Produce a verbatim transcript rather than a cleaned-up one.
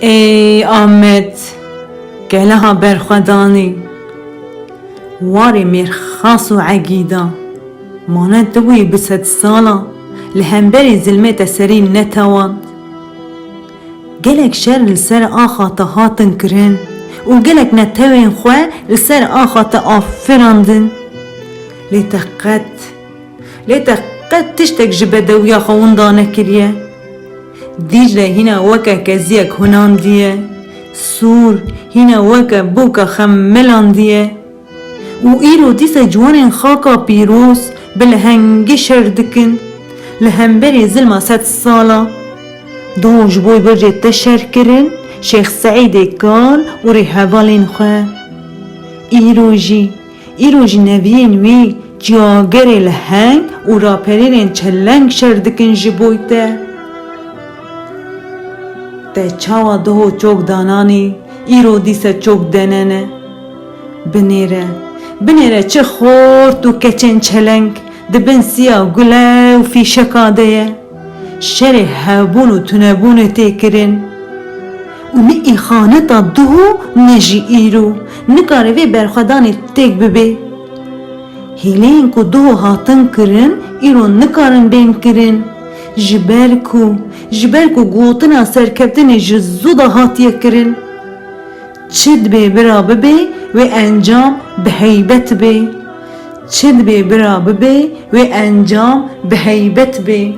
Ey Amed, keleha berxwedanî, warê mêrxas û egîda, mane tu bûyî bi sed sala, li hemberî zilmê te serî netewand. Gelek şer li ser axa te hatin kirin û gelek netewên xwe li ser axa te afirandin. Lê te qet, lê te qet tiştek ji bedewiya xwe winda nekiriye. Dîcle hîna weke keziyek hunandiye, Sûr hîna weke boka xem melandiye. Û îro dîsa ciwanên xaka pîroz bi lehengê şer dikin, li hemberî zilma sed sala. Doh ji bo bircê te şer kirin, Şêx Seîdê Kal û rêhevalên xwe. Îro jî, îro jî neviyên wî ciyagerê leheng û raperêrên çeleng şer dikin ji bo te. Te çawa doho çok dananî, îro dîse çok denene. Binêre, binêre çi xort û keçên çeleng di bin siya gule û fîşeka de ye. Şerê hebûn û tunebûnê tê kirin. Û ne îxaneta doho ne jî îro nikare vê berxwedanê têk bibe. Hîleyên ku doho hatin kirin, îro nikarin bên kirin. Ji ber ku, ji ber ku gotina serkeftinê ji zû de hatiye kirin. Çi dibê bira bibe, wê encam bi heybet bê. Çi dibê bira bibe, wê encam bi heybet bê.